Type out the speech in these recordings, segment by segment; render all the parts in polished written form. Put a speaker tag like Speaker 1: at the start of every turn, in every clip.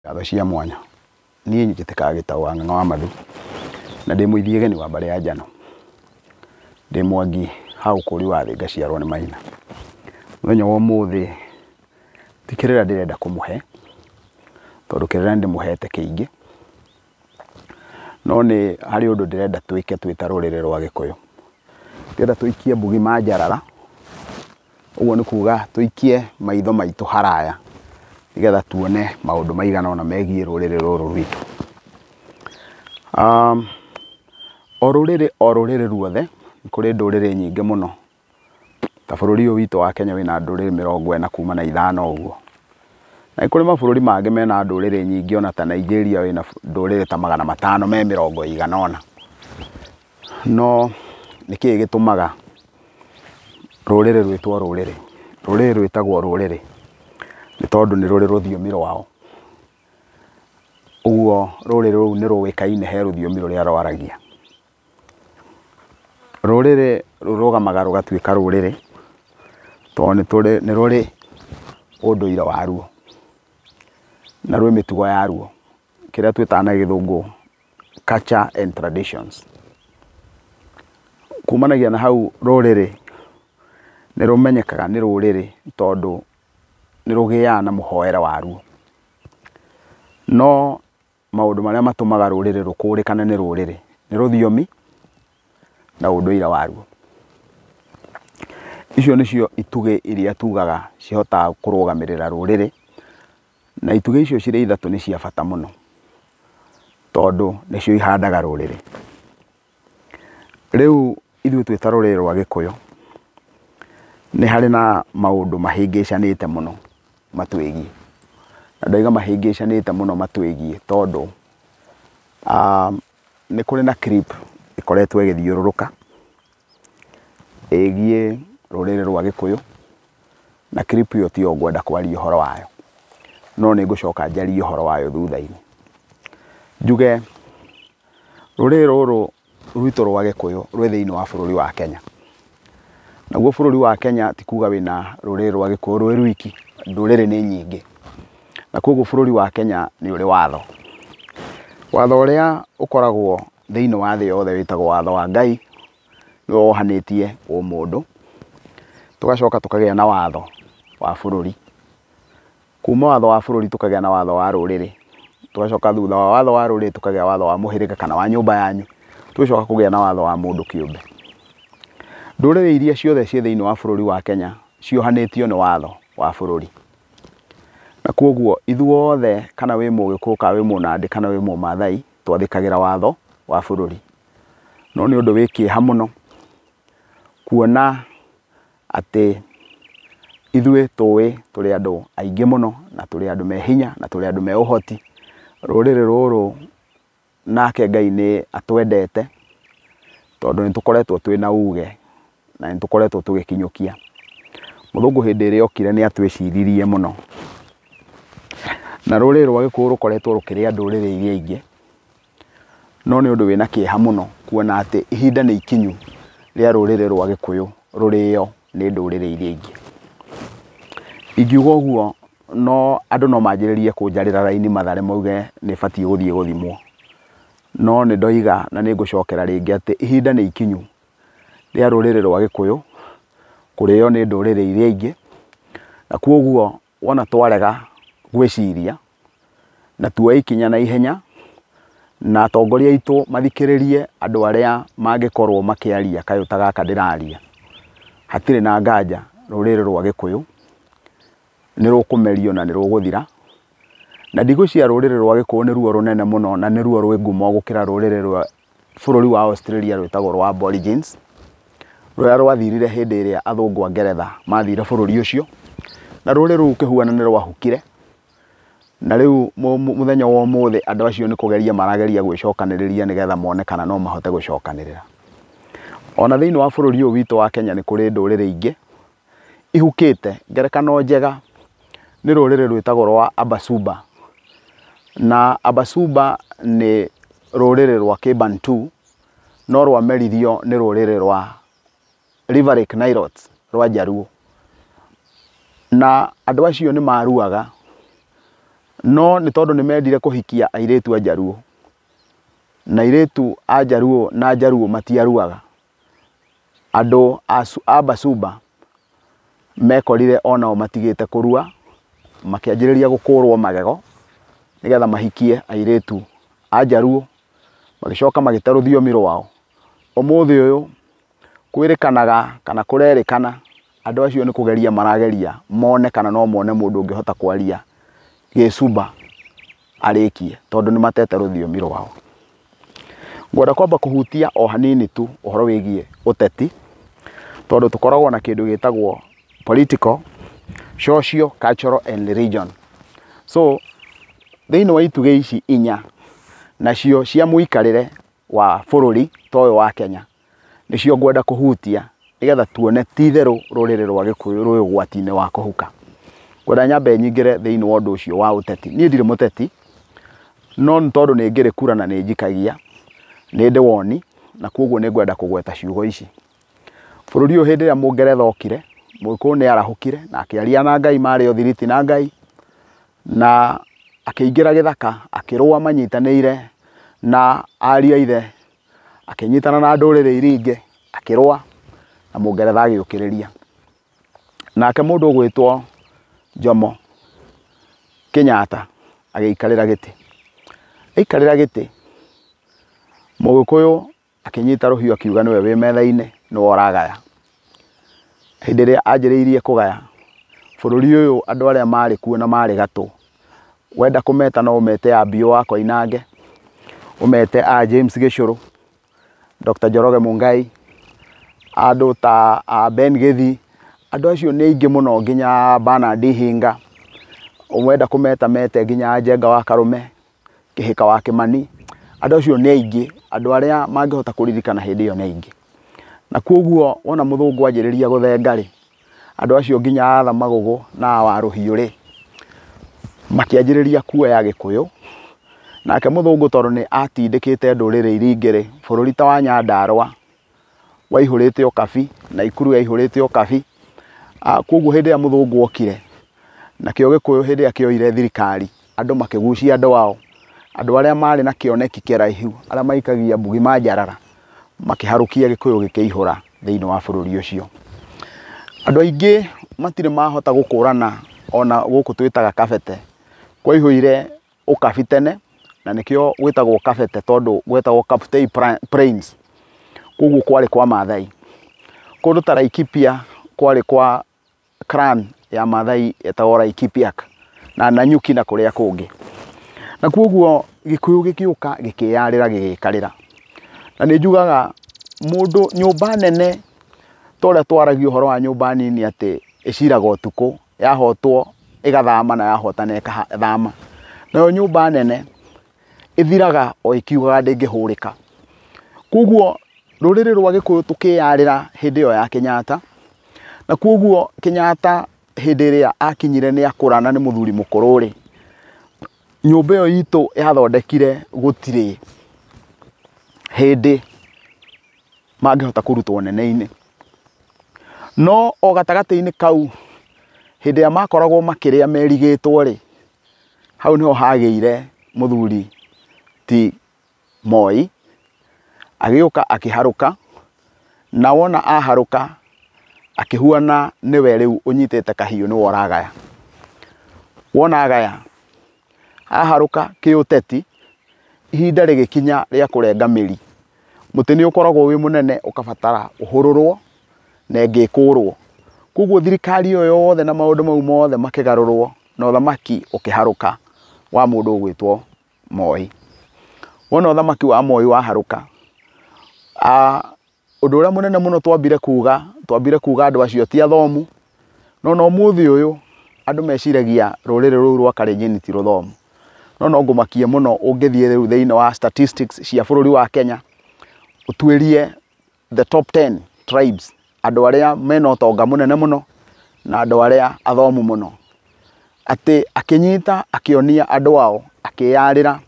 Speaker 1: Ngatho cia mwanya. Niĩ njĩtĩkaga Gĩtaũ wa Ng'ang'a wa Mathu na ndĩ mũithiĩgeni wa mbarĩ ya Njano. Ndĩ Mwangi ha ũkũri wa thĩ ngaciarwo nĩ Maina. Mũthenya wa ũmũthĩ ti kĩrĩra ndĩrenda kũmũhe tondũ kĩrĩra nĩ ndĩmũhete kĩingĩ, no nĩ harĩ ũndũ ndĩrenda twĩke twĩ ta rũrĩrĩ rwa Gĩkũyũ. Ndĩrenda tũikie mbugi manjarara, ũguo nĩ kuga tũikie maitho maitũ haraya nĩgetha tuone maũndũ maigana ũna megiĩ rũrĩrĩ rũrũ rwitũ. O rũrĩrĩ o rũrĩrĩ ruothe, nĩ kũrĩ ndũrĩrĩ nyingĩ mũno. Ta bũrũri ũyũ witũ wa Kenya wĩna ndũrĩrĩ 45 ũguo. Na nĩ kũrĩ mabũrũri mangĩ mena ndũrĩrĩ nyingĩ ona ta Nigeria wĩna ndũrĩrĩ ta 580. No nĩkĩĩ gĩtũmaga rũrĩrĩ rwĩtwo rũrĩrĩ? Rũrĩrĩ rwĩtagwo rũrĩrĩ nĩ tondũ nĩ rũrĩ rũthiomi rwao. Ũguo rũrĩrĩ rũu nĩ rũĩkaine he rũthiomi rũrĩa rwaragia. Rũrĩrĩ rũrũgamaga rũgatuĩka rũrĩrĩ tondũ nĩ rũrĩ ũndũire waruo na rwĩ mĩtugo yaruo, kĩrĩa twĩtaga na gĩthũngũ culture and traditions. Kumanagia na hau rũrĩrĩ nĩ rũmenyekaga nĩ rũrĩrĩ tondũ nĩ rũgĩaga na mũhoere waruo. No maũndũ marĩa matũmaga rũrĩrĩ rũkũrĩkane nĩ rũrĩrĩ nĩ rũthiomi na ũndũire waruo. Icio nĩcio itugĩ iria tugaga cihotaga kũrũgamĩrĩra rũrĩrĩ, na itugĩ icio cirĩ ithatũ nĩ cia bata mũno tondũ nĩcio ihandaga rũrĩrĩ. Rĩu ithuĩ twĩ ta rũrĩrĩ rwa Gĩkũyũ nĩ harĩ na maũndũ mahĩngĩcanĩte mũno matwĩgiĩ. Na ndauga mahĩngĩcanĩte mũno matwĩgiĩ tondũ nĩ kũrĩ na clip ĩkoretwo ĩgĩthiũrũrũka ĩgiĩ rũrĩrĩ rwa Gĩkũyũ, na clip ĩyo tiyo ngwenda kwaria ũhoro wayo, no nĩ ngũcoka njarie ũhoro wayo thutha-inĩ. Njuge rũrĩrĩ rũrũ rwitũ rwa Gĩkũyũ rwĩ thĩinĩ wa bũrũri wa Kenya. Naguo bũrũri wa Kenya ti kuga wĩna rũrĩrĩ rwa Gĩkũyũ rwĩ rwiki, ndũrĩrĩ nĩ nyingĩ. Na koguo bũrũri wa Kenya nĩ ũrĩ watho. Watho ũrĩa ũkoragwo thĩinĩ wa thĩ yothe wĩtagwo watho wa Ngai, nĩwe wohanĩtie ũmũndũ. Tũgacoka tũkagĩa na watho wa bũrũri. Kuma watho wa bũrũri tũkagĩa na watho wa rũrĩrĩ. Tũgacoka thutha wa watho wa rũrĩrĩ tũkagĩa watho wa mũhĩrĩga kana wa nyũmba yanyu. Tũgacoka kũgĩa na watho wa mũndũ kĩũmbe. Ndũrĩrĩ iria ciothe ciĩ thĩinĩ wa bũrũri wa Kenya ciohanĩtio nĩ watho wa bũrũri. Na koguo ithuothe kana wĩ Mũgĩkũyũ kana wĩ Mũnandĩ kana wĩ Mũmathai twathĩkagĩra watho wa bũrũri. No nĩ ũndũ wĩ kĩeha mũno kuona atĩ ithuĩ tũĩ tũrĩ andũ aingĩ mũno na tũrĩ andũ me hinya na tũrĩ andũ me ũhoti. Rũrĩrĩ rũrũ nake Ngai nĩ atwendete tondũ nĩ tũkoretwo twĩna uge na nĩ tũkoretwo tũgĩkinyũkia. Mũthũngũ hĩndĩ ĩrĩa okire nĩ atwĩciririe mũno. Na rũrĩrĩ rwa Gĩkũyũ rũkoretwo rũkĩrĩa ndũrĩrĩ iria ingĩ, no nĩ ũndũ wĩna kĩeha mũno kuona atĩ ihinda nĩ ikinyu rĩa rũrĩrĩ rwa Gĩkũyũ rũrĩo nĩ ndũrĩrĩ iria ingĩ. Ingiuga ũguo no andũ no manjĩrĩrie kũnjarĩra raini Mathare mauge nĩ batiĩ gũthiĩ gũthimwo. No nĩ ndoiga na nĩ ngũcokera rĩngĩ atĩ ihinda nĩ ikinyu rĩa rũrĩrĩ rwa Gĩkũyũ kũrĩo nĩ ndũrĩrĩ iria ingĩ. Na koguo wona twarega gwĩciria na tuoe ikinya na ihenya na atongoria aitũ mathikĩrĩrie andũ arĩa mangĩkorwo makĩaria kayũ ta gaka ndĩraria, hatirĩ na nganja rũrĩrĩ rwa Gĩkũyũ nĩ rũkũmerio na nĩ rũgũthira. Na ndigwĩciria rũrĩrĩ rwa Gĩkũyũ nĩ ruo rũnene mũno na nĩ ruo rwĩ ngumo gũkĩra rũrĩrĩ rwa bũrũri wa Australia rwĩtagwo rwa Aborigines, rũrĩa rwathirire hĩndĩ ĩrĩa athũngũ a Ngeretha mathire bũrũri ũcio, na rũrĩrĩ rũu kĩhuana nĩ rwahukire. Na rĩu mũthenya wa ũmũthĩ andũ acio nĩ kũgeria marageria gwĩcokanĩrĩria nĩgetha mone kana no mahote gũcokanĩrĩra. Ona thĩinĩ wa bũrũri ũyũ witũ wa Kenya nĩ kũrĩ ndũrĩrĩ ingĩ ihukĩte. Ngerekano njega nĩ rũrĩrĩ rwĩtagwo rwa Abasuba. Na Abasuba nĩ rũrĩrĩ rwa Kĩbantu, no rwameririo nĩ rũrĩrĩ rwa River Lake Nilotes rwa Jaluo. Na andũ acio nĩ maruaga No nĩ tondũ nĩ mendire kũhikia airĩtu a Njaruo, na airĩtu a Njaruo na Njaruo matiaruaga, andũ a Basuba mekorire onao matigĩte kũrua, makĩanjĩrĩria gũkũrwo magego nĩgetha mahikie airĩtu a Njaruo, magĩcoka magĩte rũthiomi rwao. Ũmũthĩ ũyũ kwĩrĩkanaga kana kũrerĩkana andũ acio nĩ kũgeria marageria mone kana no mone mũndũ ũngĩhota kwaria Gĩcuba arĩkie, tondũ nĩ matete rũthiomi rwao. Ngwenda kwamba kũhutia o hanini tu ũhoro wĩgiĩ ũteti, tondũ tũkoragwo na kĩndũ gĩtagwo political, social, cultural and religion. So thĩinĩ wa itugĩ ici inya, nacio cia mũikarĩre wa bũrũri ta ũyũ wa Kenya, nĩcio ngwenda kũhutia nĩgetha tuone ti itherũ rũrĩrĩ rwa Gĩkũyũ rwĩ ũgwati-inĩ wa kũhuka. Ngwenda nyambe nyingĩre thĩinĩ wa ũndũ ũcio wa ũteti. Niĩ ndirĩ mũteti, no nĩ tondũ nĩ ngĩrĩ kura na nĩ njikagia, nĩ ndĩ woni, na koguo nĩ ngwenda kũgweta ciugo ici. Bũrũri ũyũ hĩndĩ ĩrĩa Mũngeretha okire, Mũgĩkũyũ nĩ arahũkire na akĩaria na Ngai, marĩ othiriti na Ngai, na akĩingĩra gĩthaka, akĩrũa manyitanĩire na ariũ a ithe, akĩnyitana na ndũrĩrĩ iria ingĩ, akĩrũa na Mũngeretha agĩũkĩrĩria. Nake mũndũ ũgwĩtwo Jomo Kenyatta agĩikarĩra gĩtĩ. Aikarĩra gĩtĩ, Mũgĩkũyũ akĩnyita rũhiũ akiuga nĩwe wĩ metha-inĩ, nĩwe ũragaya. Hĩndĩ ĩrĩa anjĩrĩirie kũgaya, bũrũri ũyũ andũ arĩa marĩ kuo na marĩ gatũ, wenda kũmeta no ũmete a Biũ wa Koinange, ũmete a James Gĩcũrũ, Dr. Njoroge Mungai, andũ ta a Ben Gĩthii, andũ acio nĩ aingĩ mũno, nginya Bernard Hinga, wenda kũmeta mete nginya Njenga wa Karũme, Kĩhĩka wa Kĩmani, andũ acio nĩ aingĩ, andũ arĩa mangĩhota kũririkana hĩndĩ ĩyo nĩ aingĩ. Na koguo wona mũthũngũ anjĩrĩria gũthenga rĩ, andũ acio nginya Arthur Magogo na Warũhiũ rĩ, makĩanjĩrĩria kuoya Gĩkũyũ. Nake mũthũngũ tondũ nĩ atindĩkĩte ndũrĩrĩ iria ingĩ rĩ, bũrũri ta wa Nyandarũa waihũrĩte ũkabi, Naikuru yaihũrĩte ũkabi. Koguo hĩndĩ ĩrĩa mũthũngũ okire, nakĩo Gĩkũyũ hĩndĩ ĩrĩa kĩoire thirikari, andũ makĩgucia andũ ao, andũ arĩa marĩ na kĩoneki kĩraihu, arĩa maikagia mbugi manjarara, makĩharũkia Gĩkũyũ gĩkĩihũra thĩinĩ wa bũrũri ũcio. Andũ aingĩ matirĩ mahota gũkũrana ona gũkũ twĩtaga kabete, kwaihũire ũkabi tene, na nĩkĩo gwĩtagwo kabete tondũ gwetagwo Kaptei Plains, koguo kwarĩ kwa Maathai. Kũndũ ta Laikipia kwarĩ kwa clan ya Maathai yetagwo Laikipiak, na Nanyuki na kũrĩa kũngĩ. Na koguo Gĩkũyũ gĩkĩũka gĩkĩyarĩra gĩgĩkarĩra. Na nĩ njugaga mũndũ nyũmba nene ta ũrĩa twaragia ũhoro wa nyũmba nini atĩ ĩciraga ũtukũ, yahotwo ĩgathama na yahotana ĩgathama. Nayo nyũmba nene ĩthiraga o ĩkiugaga ndĩngĩhũrĩka. Koguo rũrĩrĩ rwa Gĩkũyũ tũkĩyarĩra hĩndĩ ĩyo ya Kenyatta, na koguo Kenyatta hĩndĩ ĩrĩa akinyire nĩ akũra na nĩ mũthuri mũkũrũ rĩ, nyũmba ĩyo itũ yathondekire gũtirĩ hĩndĩ mangĩhota kũrutwo nene-inĩ. No o gatagatĩ-inĩ kau, hĩndĩ ĩrĩa makoragwo makĩrĩa merigĩtwo rĩ, hau nĩho hagĩire mũthuri ti Moi, agĩũka akĩharũka, na wona aharũka akĩhuana nĩwe rĩu ũnyitĩte kahiũ nĩwe ũragaya. Wona agaya, aharũka kĩũteti, ihinda rĩgĩkinya rĩa kũrenga mĩri. Mũtĩ nĩ ũkoragwo wĩ mũnene ũkabatara ũhũrũrwo na ĩngĩ ĩkũrwo. Koguo thirikari ĩyo yothe na maũndũ mau mothe makĩgarũrwo na ũthamaki ũkĩharũka wa mũndũ ũgwĩtwo Moi. Wona ũthamaki wa Moi waharũka, ũndũ ũrĩa mũnene mũno twambire kuga andũ acio ti athomu, no na ũmũthĩ ũyũ andũ meciragia rũrĩrĩ rũu rwa Kalenjin ti rũthomu. No no ngũmakie mũno ũngĩthiĩ rĩu thĩinĩ wa statistics cia bũrũri wa Kenya, ũtuĩrie the top 10 tribes, andũ arĩa mena ũtonga mũnene mũno na andũ arĩa athomu mũno. Atĩ akĩnyita akĩonia andũ ao, akĩyarĩra,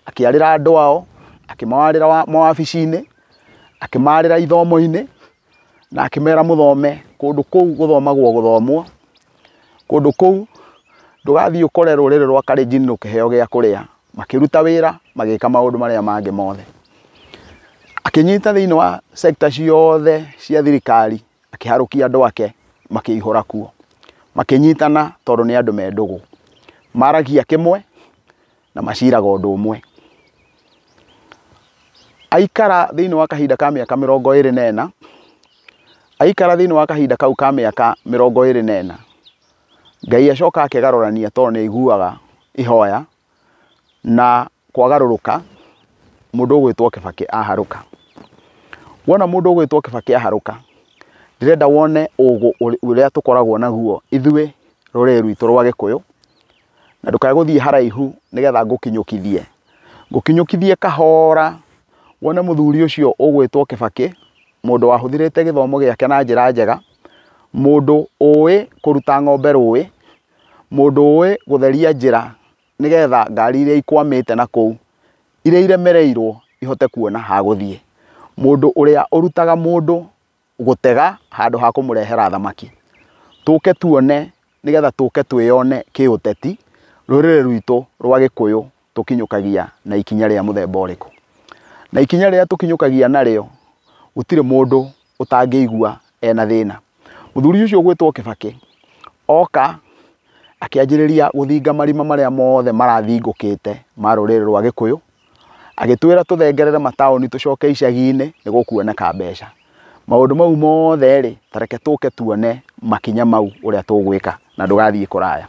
Speaker 1: akĩarĩra andũ ao, akĩmawarĩra mawabici-inĩ, akĩmarĩra ithomo-inĩ, na akĩmera mũthome kũndũ kũu gũthomagwo gũthomwo, kũndũ kũu Ndũgathiĩ ũkore rũrĩrĩ rwa Kalenjin rũkĩheo gĩa kũrĩa, makĩruta wĩra, magĩka maũndũ marĩa mangĩ mothe. Akĩnyita thĩinĩ wa sector ciothe cia thirikari, akĩharũkia andũ ake, makĩihũra kuo. Makĩnyitana tondũ nĩ andũ me ndũgũ. Maragia kĩmwe na maciraga ũndũ ũmwe. Aikara thĩinĩ wa kahinda ka mĩaka 24, aikara thĩinĩ wa kahinda kau ka mĩaka 24, Ngai acoka akĩgarũrania tondũ nĩ aiguaga ihoya na kwagarũrũka, mũndũ ũgwĩtwo Kibaki aharũka. Wona mũndũ ũgwĩtwo Kibaki aharũka, ndĩrenda wone ũgũ ũrĩa tũkoragwo naguo ithuĩ rũrĩrĩ rwitũ rwa Gĩkũyũ, na ndũkae gũthiĩ haraihu nĩgetha ngũkinyũkithie. Ngũkinyũkithie kahora, wone mũthuri ũcio ũgwĩtwo Kibaki, mũndũ wahũthĩrĩte gĩthomo gĩake na njĩra njega, mũndũ ũĩ kũruta ng'ombe rũĩ, mũndũ ũĩ gũtheria njĩra nĩgetha ngari iria ikwamĩte na kũu, iria iremereirwo ihote kuona ha gũthiĩ. Mũndũ ũrĩa ũrutaga mũndũ gũtega handũ ha kũmũrehera thamaki. Tũke tuone nĩgetha tũke twĩyone kĩũteti, rũrĩrĩ rwitũ rwa Gĩkũyũ tũkinyũkagia na ikinya rĩa mũthemba ũrĩkũ. Na ikinya rĩrĩa tũkinyũkagia narĩo, gũtirĩ mũndũ ũtangĩigua ena thĩna. Mũthuri ũcio ũgwĩtwo Kibaki, oka akĩanjĩrĩria gũthinga marima marĩa mothe marathingũkĩte ma rũrĩrĩ rwa Gĩkũyũ, agĩtwĩra tũthengerere mataũni tũcoke icagi-inĩ nĩ gũkuoneka mbeca. Maũndũ mau mothe rĩ, ta reke tũke tuone makinya mau ũrĩa tũgwĩka na ndũgathiĩ kũraya.